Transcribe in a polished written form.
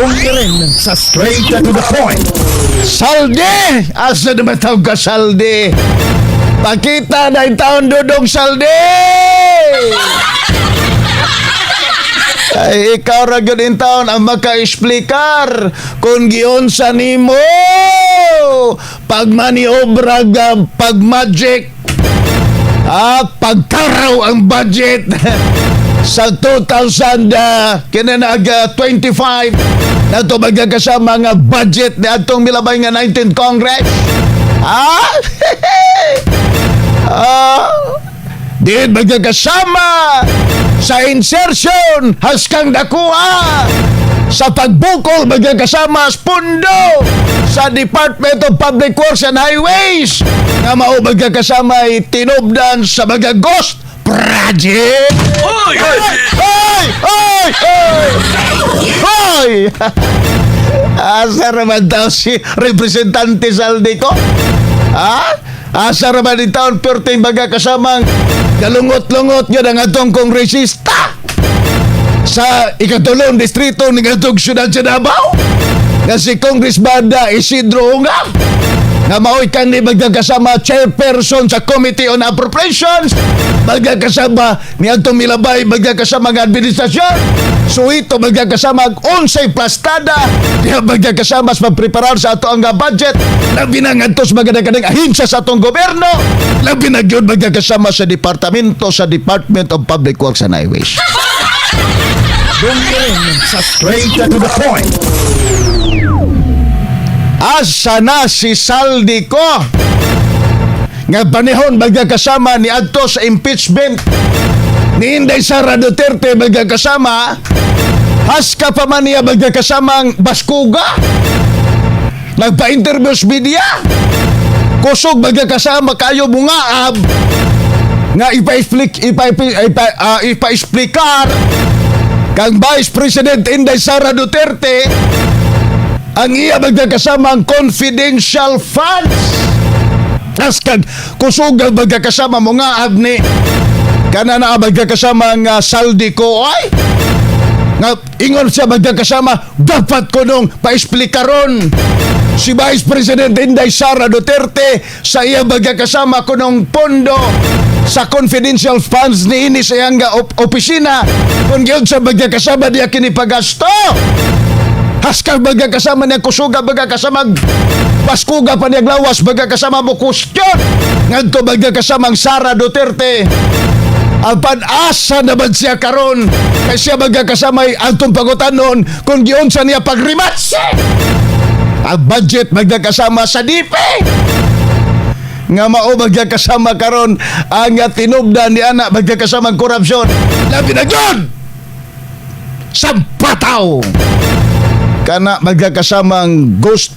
Dungkirin sa Straight to the Point. Saldi! Asa naman tawag ka, Saldi? Pakita na yung taon dudong, Saldi! Ay, ikaw ra gyud in taon ang maka-explikar kung giunsa nimo pagmaniobra ga pag-magic, pagtaraw ang budget sa 2000 kinanaga 25 na ito magkakasama nga budget ni atong milabay nga 19th Congress. Di magkakasama sa insertion haskang dakuha sa pagbukol magkakasama sa pundo sa Department of Public Works and Highways nga mao magkakasama ay tinubdan sa mga ghost project. Oy! Oy! Oy! Oy! Oy! Asa raman daw si Representante Zaldy Co? Ha? Asa raman din taon perting baga kasamang galungot-lungot yun ang atong kongresista sa ikatulong distrito ng atong syudad sa Davao nga si Congressman Isidro Ungab, nga mao'y kani magkakasama chairperson sa Committee on Appropriations, magkakasama ni atong milabay magkakasama ng administrasyon. So ito magkakasama ang unsay plastada diha magkakasama sa pagpreparar sa ato ang budget, labi na ngadto sa mga kadang ahensya sa atong gobyerno, labi na gyud magkakasama sa departamento sa Department of Public Works and Highways. Dungkirin sa Straight to the Point. Asa na si Zaldy Co? Nga panihon magkakasama ni adto sa impeachment ni Inday Sara Duterte magkakasama, haska pa man niya magkakasamang baskuga. Nagpa-interview sa media. Kusog magkakasama kayo bungaab nga ipa-explic ipa, ipa, ipa, ipa-explikar kang Vice President Inday Sara Duterte ang iya magkakasama ang confidential funds. Tas kag kusugal magkakasama mo nga abni kana na magkakasama nga Zaldy Co ay nga ingon siya magkakasama dapat ko nung paesplikaron si Vice President Inday Sara Duterte sa iya magkakasama kunong pondo sa confidential funds ni ini sa iyang nga opisina kung gyud sa magkakasama diya kini pagasto. Haskang magkakasama niya kusuga magkakasama baskuga pa niya lawas magkakasama mo kusyon ngadto magkakasamang Sara Duterte. Apan asa naman siya karon kay siya magkakasama ay atong pangutanon kung giunsa niya pagrimatse ang budget magkakasama sa DP nga mao magkakasama karon ang tinubdan ni ana magkakasama ang korupsyon, labi na gyud sa pataw kana magkakasamang ghost.